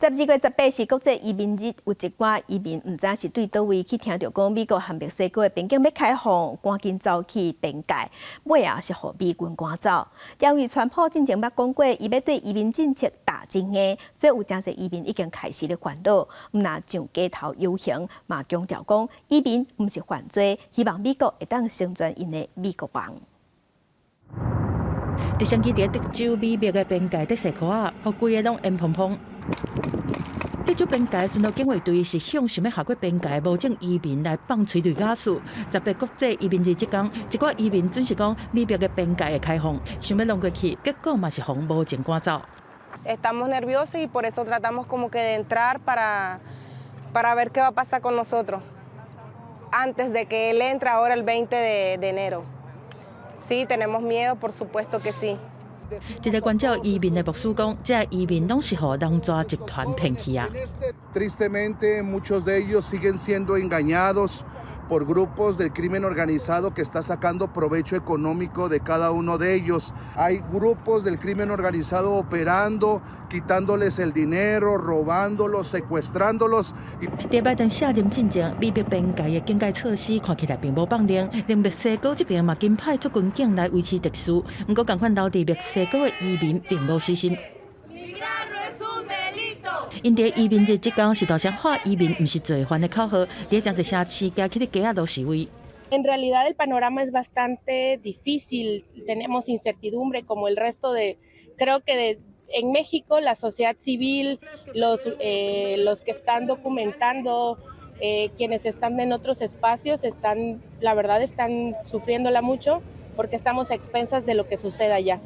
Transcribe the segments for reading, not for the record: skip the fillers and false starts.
12月18是國際移民日，有一寡移民毋知是對佗位去聽著講美國和墨西哥的邊境欲開放，趕緊走去邊界，尾仔是予美軍趕走。因為川普進前捌講過，伊欲對移民政策打真硬，所以有誠濟移民已經開始咧煩惱。毋若上街頭遊行，嘛強調講移民毋是犯罪，希望美國會當成全𪜶的美國夢。直升機佇德州美墨的邊界佇踅箍仔，予規个攏煙蓬蓬。德州邊界巡邏警衛隊是向想欲跨過邊界無證移民來放催淚瓦斯。18國際移民日這工，一寡移民準時講美墨的邊界會開放，想欲挵過去，結果嘛是予無證趕走。 Estamos nerviosos y por eso tratamos como que de entrar para ver qué va a pasar con nosotros antes de que él entre ahora el 20 de enero. Sí, tenemos miedo, por supuesto que sí. 一个關照移民的牧師講，這移民攏是予人蛇集團騙去啊。 Tristemente, muchos de ellos siguen siendo engañados por grupos del crimen organizado que está sacando provecho económico de cada uno de ellos. Hay grupos del crimen organizado operando, quitándoles el dinero, robándolos, secuestrándolos. 佇拜登卸任進前，美墨邊界的警戒措施看起來並無放寬，連墨西哥這邊嘛緊派出軍警來維持秩序。毋過，仝款留佇墨西哥的移民並無死心。𪜶佇移民日這工是大聲喊移民毋是罪犯的口號，佇誠濟城市行起咧街仔路示威。 En realidad el panorama es bastante difícil, tenemos incertidumbre como el resto de, creo que en México la sociedad civil, los que están documentando, quienes están en otros espacios, están, la verdad están sufriéndola mucho porque estamos a expensas de lo que suceda allá.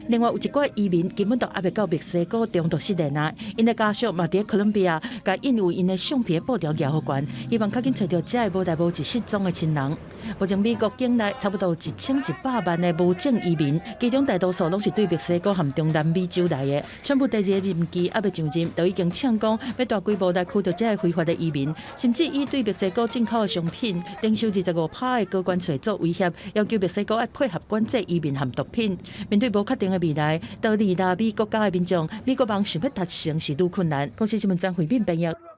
另外有一寡移民根本都猶未到墨西哥中途失聯啊，𪜶的家屬嘛佇哥倫比亞，共印有𪜶的相片布條舉予懸，希望較緊揣著這个無代無誌失蹤的親人。目前美國境內差不多1100萬的無證移民，其中大多數攏是對墨西哥和中南美洲來的。川普第二个任期猶未上任，就已經嗆講欲大規模來驅逐這个非法的移民，甚至以對墨西哥進口的商品徵收25趴的高關稅做威脅，要求墨西哥愛配合管制移民和毒品。面對無確定的未來，逃離拉美國家的民眾，美國夢想欲達成是愈困難。公視新聞張惠敏編譯。